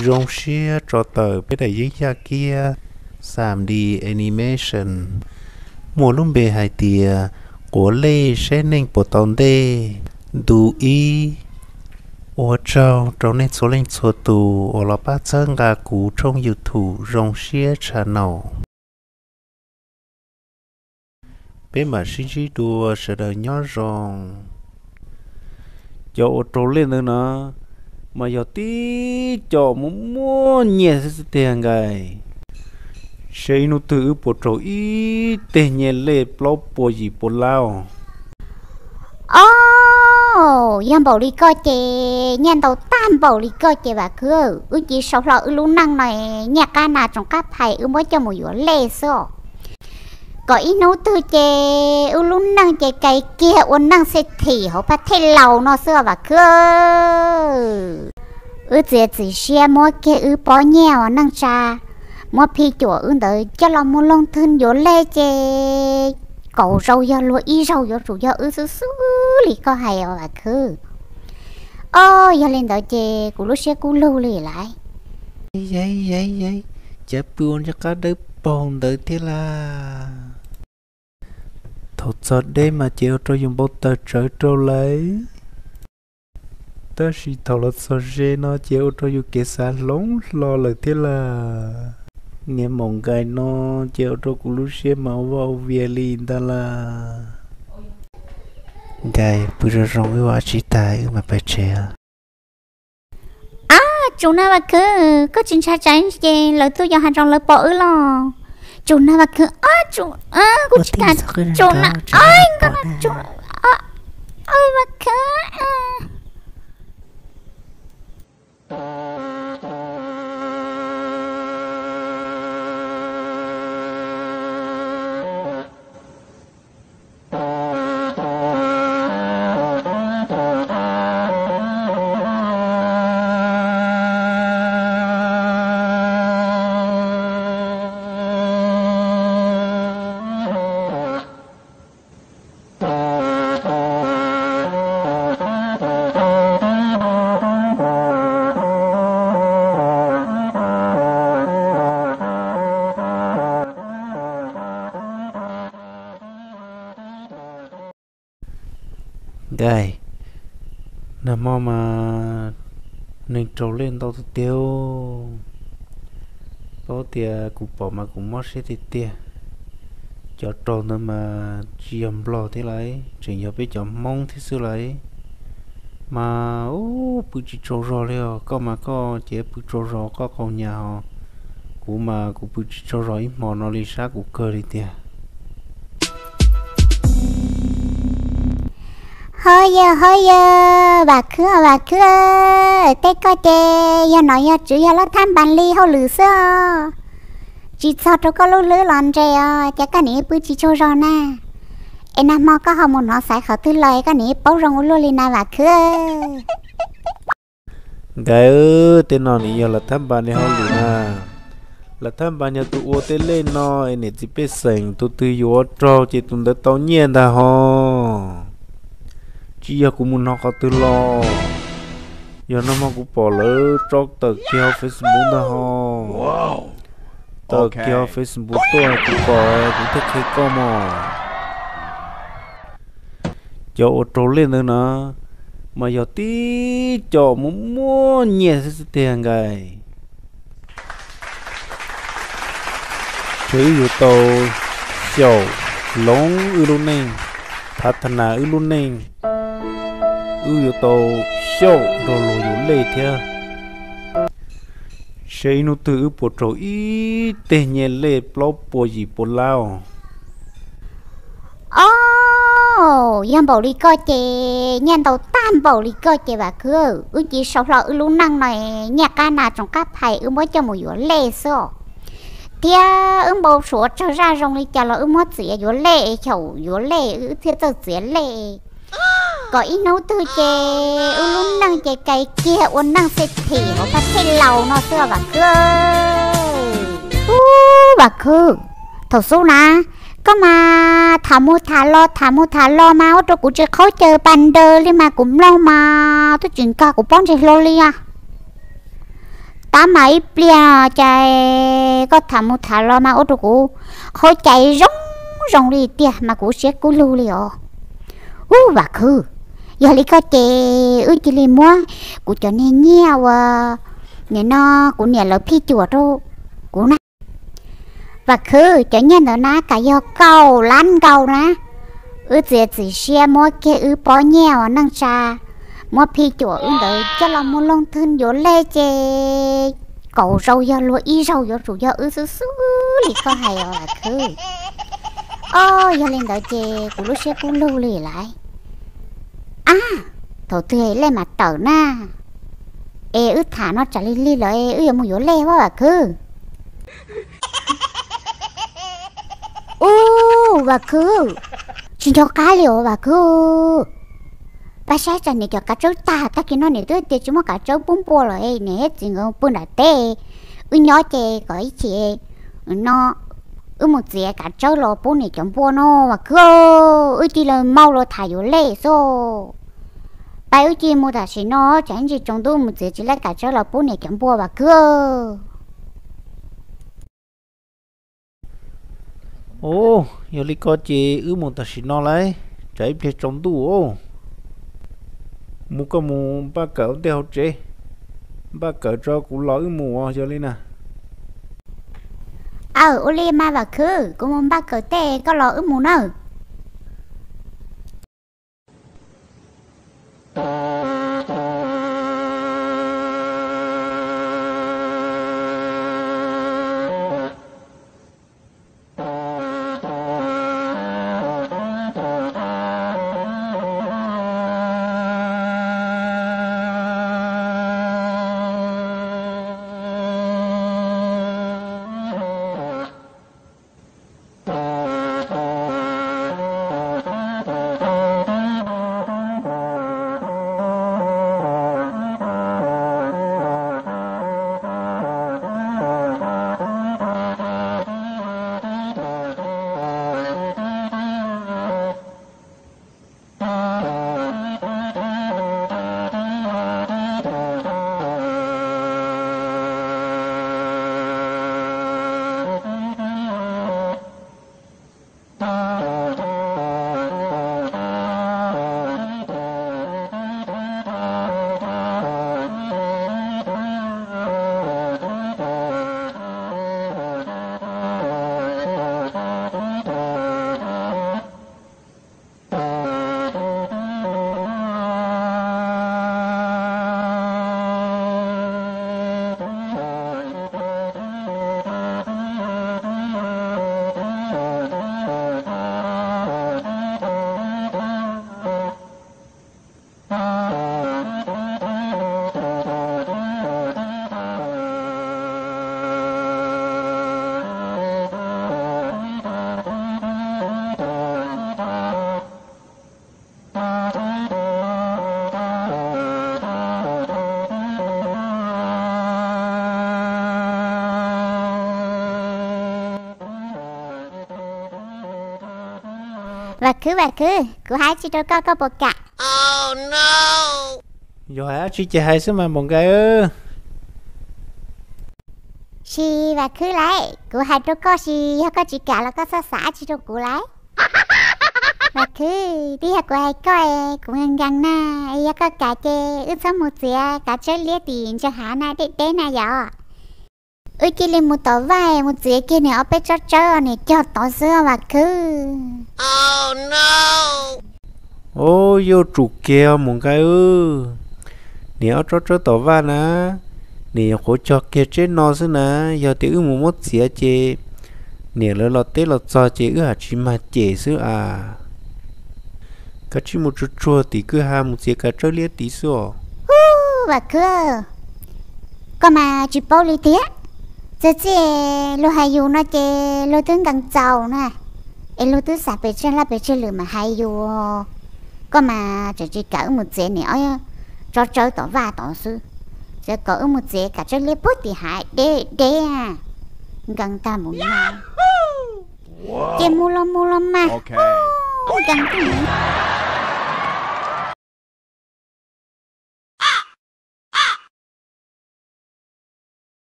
Zoo siab tso tawm peb daim yeeb yaj kiab xam di animation muaj lub npe hais tias Quav Lej Saib Neeg Puas Tau Ntej ntu ib. Ua tsaug rau nej txhua leej txhua tus uas los pab txhawb nqa kuv tshooj YouTube Zoo Siab Channel. Peb mam sib ntsib dua, sawv daws nyob zoo. Cov ua rau lej ntawd na, mas yog tib co muaj muaj nyiaj xwb tiag nkaus. Seb ib hnub twg wb puas raug ib teg nyiaj lej plaub puas yim puas lab os. Os, yog npaum li koj ces nyiaj ntau tag npaum li koj ces Vam Khwb, wb cia sau hlo wb lub neej no, nyiaj qab nas tsoom qab phais wb muab coj mus yuav lej xwb os. Kom ib hnub twg ces wb lub neej ces kais kiag ua neej xej thim hauv phab thej laus no xwb os Vam Khwb. Wb txiav txim siab muab kiag wb pob nyiaj uas neej tsa muab phij cuam wb ntawd coj los mus loog twg yuav lej ces kaum zaus yog luag ib zaug yuav tsum yog wb xwb xwb li koj hais os Vam Khwb. Os, yog li ntawd ces kuv lub siab kub lug li lawm. Yaiv, yaiv, yaiv, cav pw ua ntsej qab dawb paug ntawd thiab lawm. Thaum txog deb mas ces ua rau yus npau taws tsawv rau lawm, tab sis thaum los txog ze no ces ua rau yus kev xav hloov hlo lawm thiab lawm. Niaj maum nkais no ces ua rau kuv lub siab mas ua vaj ua vias li ntag lawm. Nkais, pw zoo zoo, wb ua tsis tag wb mam pais tsev. Ab, tsum na Vam Khwb, koj tsis ntshai tsam ces lawv tuaj yos hav zoov lawv pom wb los? Tsum na Vam Khwb, ab, tsum, kuv tsis kam, tsum na, ab, Vam Khwb. Nkais, nag hmo mas neeg raug lej ntau tiag tiag. Paub tias kuv pom mas kuv mob siab tiag tiag. Cov raug ntawd mas tsis yog Nplog thiab lauj, tseem yog peb cov Hmoob thiab xwb lauj. Mas ub, pw tsis tsaug zog li os. Koj mas koj ces pw tsaug zog koj qaug nyas hos, kuv mas kuv pw tsis tsaug zog ib hmo no li, sab kuv kawg li tiag. Hov yawg, hov yawg, Vam Khwb, Vam Khwb, tej koj ces yog nom yog tswv yog laj thab npas li hauj lwm xwb os. Tsis txog rau koj lub hlwb los nres os, ces koj nim pw tsis tsaug zog na. Es nag hmo koj ho mus hnov xaiv qhov twg los es koj nim paub zoo ua luaj li na Vam Khwb? Nkais, tej no nim yog laj thab npas li hauj lwm na. Laj thab npas yog tus ua tej lej no es niam txiv pej xeem tus twg yuav raug ces tus ntawd tau nyiaj ntag hos. Tsis yog kuv mus hnov qhov twg los, yog nag hmo kuv pom lawv tso tawm kiag hauv Facebook ntag hos. Tawm kiag hauv Facebook tuaj kuv pom kuv thiaj qhia koj mog. Cov ua raug lej ntawd na, mas yog tib co muaj muaj nyiaj xwb tiag nkaus. Ces wb yuav tau xyaum hloov wb lub neej, phav tha nas wb lub neej, wb yuav tau xyaum nrog luag yuav lej thiab. Seb ib hnub twg wb puas raug ib teg nyiaj lej plaub puas yim puas lab os. Os, yog npaum li koj ces nyiaj ntau tag npaum li koj ces Vam Khwb, wb cia sau hlo wb lub neej no, nyiaj qab nas tsoom qab phais wb muab coj mus yuav lej xwb os. Thiab wb npau suav tsawg zaj zoo li cas los wb muab txiav yuav lej, xyaum yuav lej wb thiaj txawj txiav lej. Kom ib hnub twg ces wb lub neej ces kais kiag ua neej xej thim hauv phab thej laus no xwb Vam Khwb. Ub, Vam Khwb, thaum xub na, koj mas tham mus tham los tham mus tham los mas ua rau kuv tsis qhaub caws pas nraws li mas kuv mloog mas twb tsis nkag kuv pob ntseg hlo li os. Tab mas ib pliag cas koj tham mus tham los mas ua rau kuv qhov cai zoo zoo li tiag mas kuv siab kub lug li os. Ub, Vam Khwb, yog li koj ces wb cia li muab kuv cov niag nyiaj uas nim no kuv niam lawv phij cuam rau kuv na. Vam Khwb, cov nyiaj ntawd na, kav yog kaum lab nkaus na. Wb txiav txim siab muab kiag wb pob nyiaj uas neej tsa muab phij cuam wb ntawd coj los mus loo thwj yuav lej ces kaum zaus yog luag ib zaug yuav tsum yog wb xwb xwb li koj hais os Vam Khwb. Os, yog li ntawd ces kuv lub siab kub lug li lauj. Ab, thaum twg lej mam tawm na? Es wb tham no tsam lig lig lawm wb yuav mus yuav lej as Vam Khwb. Ub, Vam Khwb, tsis nco qab li os Vam Khwb. Pab saib tsam niam cov kav tsawb tag, tag kis no niam twb tias tsis muaj kav tsawb pub npua lawm, niam thiab txiv nkawd pw nram teb, wb nyob ces kom ib chim no wb mus txiav kav tsawb los pub niam cov npua no Vam Khwb. Wb cia li mau los tham yuav lej xwb. Pab wb cia li mus tam sim no, tsam ib ntsis tsaus ntuj mus txiav tsis laib kav tsawb los pub niam cov npua Vam Khwb. Os, yog li ko ces wb mus tam sim no lauj, tsam ib pliag tsaus ntuj os. Mus, koj mus npaj kawm ua ntej hauv tsev, npaj kawm tso kuv los wb mus os, yog li na. Aw, ua li mas Vam Khwb, kuv mus npaj kawm tej koj los wb mus nawb. Vam Khwb, Vam Khwb, kuv hais tsis rau koj, koj puas kam? Yog hais dab tsi ces hais xwb mas Npaum Nkaim. Sis Vam Khwb lauj, kuv hais rau koj, sis yog koj tsis kam los koj txhob xav dab tsi rau kuv lauj. Vam Khwb, twb yog kuv hais koj, kuv nkees nkees na, yog koj kam ces wb txhob mus txiav kav tsawb liab tim ntsa hav na, deb deb na yom. Wb cia li mus tom vaj mus txiav kiag niam ob peb tsob tsawb niam cog tod xwb Vam Khwb. Os, yuav tsum kiag Npaum Nkaim. Niam ob tsob tsawb tom vaj na, niam nyuam qhuav cog kiag tseb no xwb na, yog tias wb mus muab txiav ces niam lawv los teb los txog ces wb ham tsis mag cem xwb as. Kav tsij mus tsuag tsuag tim kwj ha mus txiav kav tsawb liab tid xwb os. Ub, Vam Khwb, koj mas tsis paub li thiab. Txawm txij luag hais yus no ces luag twb nkees txaus na, es luag twb xav pes tsawg laj pes tsawg lwm mas hais yus. Koj mas tseem tsis kam wb mus txiav niam ob tsob tsawb tom vaj tod xwb, txawm kom wb mus txiav kav tsawb liab puag tim hav deb deb, nkees tag mus no. Ces mus los mus los mas, nkees tag mus.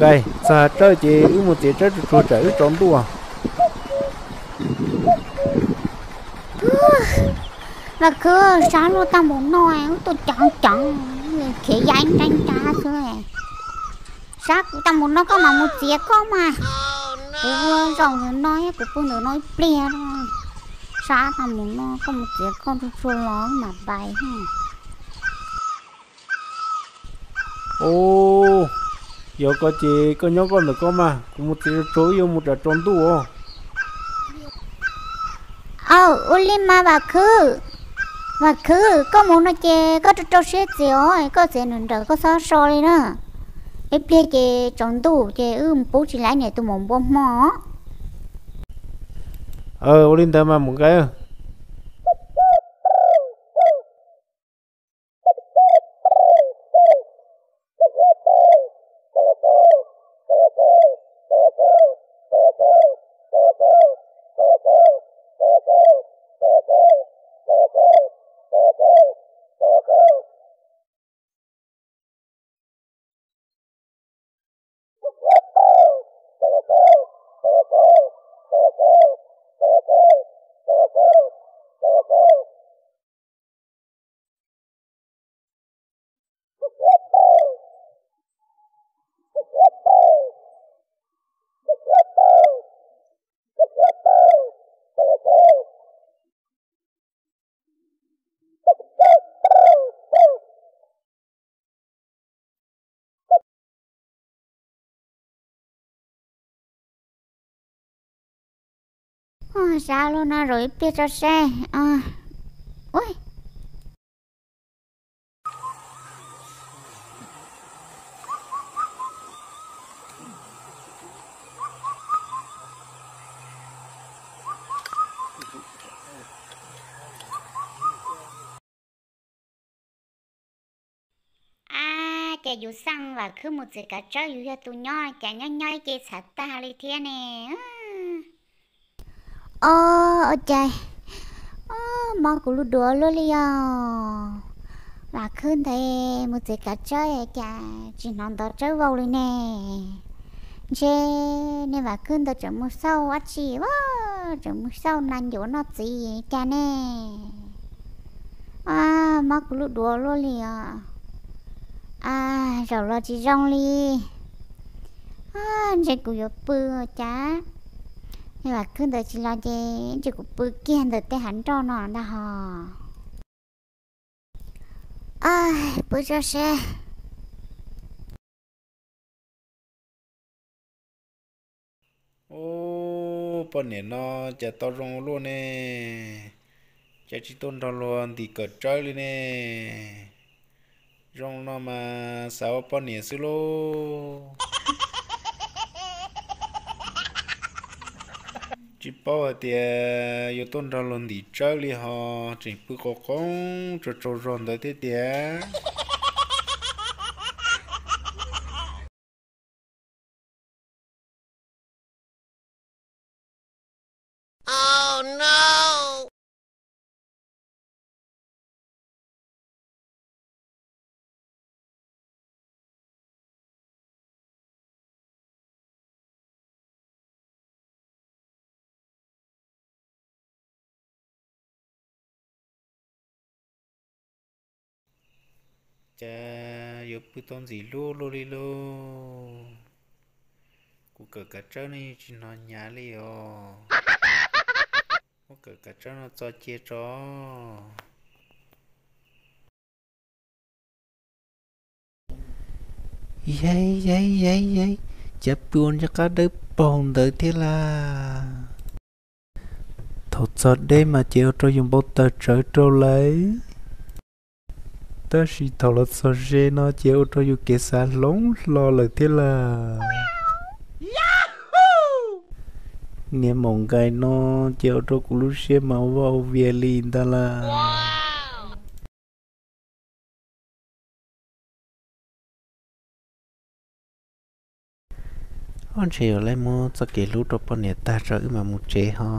Txog Tsawb ces wb mus txiav Tsawb tsuag tsuag tsam wb tsaus ntuj. Vam Khwb, sab luaj tag mus no, wb tuaj coob coob, khiav ya ib nrab ib nrab xwb. Sab kuv tag mus no koj mam mus txiav koj mas. Kuv ua zaum ntawm no, kuv pw ntawm no ib pliag. Sab tag mus no koj mus txiav koj tsuag tsuag los mam pais. Ub, yog koj ces koj nyob koj ntawm koj mas, kuv mus txiav tsuag tsuag wb yuav mus tsam tsaus ntuj os. Aw, ua li mas Vam Khwb, Vam Khwb, koj mus no ces koj rau rau siab txiav os, koj txiav nrawm nrawm koj txhob so li na. Ib pliag ces tsaus ntuj ces wb mus pub tsis laib niam tus maum npua hmo. Ua li ntawd mas mus nqaij. Sab luaj no, zaum ib pliag tso seb. Ab, ces yus xaj Vam Khwb mus txiav kav tsawb, yus yog tus nyob cas nyob nyob ib ce txhav tag li thiab ne. Ob, ua cas mob kuv lub duav luaj li os. Vam Khwb ntawd mus txiav kav tsawb cas tsis hnov ntov tsawb vau li ne. Ntshe niag Vam Khwb ntawd tseem mus xauj dab tsi, tseem mus xauj nas ncuav noj txiv cas ne. Mob kuv lub duav luaj li os. Zaum los tsis zoo li. Ntshe kuv yuav pw cas. Niag Vam Khwb ntawd tsis los ces ntshe kuv pw kiag ntawm tej hav nroj no ntag hos. Pw tso seb. Ub, poj niam no cas tau zoo luaj ne, cas tsis tuaj nrog luag ntim kawm tsawb li ne. Zoo no mas xav ua poj niam xwb lauj. Tsis paub hais tias yuav tuaj nrog luag ntim tsawb li ho, tseem pw qos qoob tsaug tsaug zog ntawd thiab tiag. Cas yuav pw tau ntxim hlub luaj li lauj. Kuv kawm kav tsawb no yeej tsis hnov hnyav li os. Muab kawm kav tsawb no txo cia tso. Yaiv, yaiv, yaiv, yaiv, cas pw ua ntsej qab dawb paug ntawd thiab lauj. Thaum txog deb mas ces ua rau yus npau taws tsawv rau lawm, tab sis thaum los txog ze no ces ua rau yus kev xav hloov hlo lawm thiab lauj. Niag maum nkais no ces ua rau kuv lub siab mas ua vaj ua vias li ntag lauj. Ob, ntshe yuav laib muab txoj kev hlub rau poj niam tag tso wb mam mus tsev ho.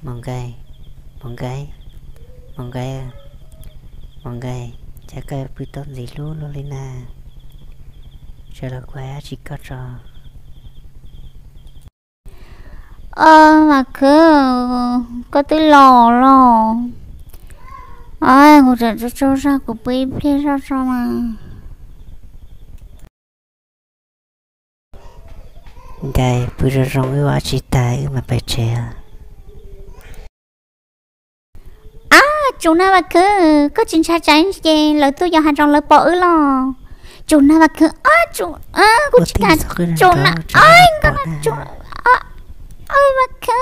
Maum Nkaij, Maum Nkaij, Maum Nkaij, Maum Nkaij, cas koj pw tau ntxim hlub luaj li na? Tsam los kuv hais dab tsi koj tso. Os, Vam Khwv, koj twb los los. Os, kuv tseem tsaug tsaug zog, kuv pw ib pliag zog tso mas. Nkaij, pw zoo zoo, wb ua dab tsi tag wb mam pais tsev. Ab, tsum na Vam Khwv, koj tsis ntshai tsam ces lawv tuaj yos hav zoov lawv pom wb los? Tsum na Vam Khwv, ab, tsum, kuv tsis kam, tsum na, ab, Vam Khwv.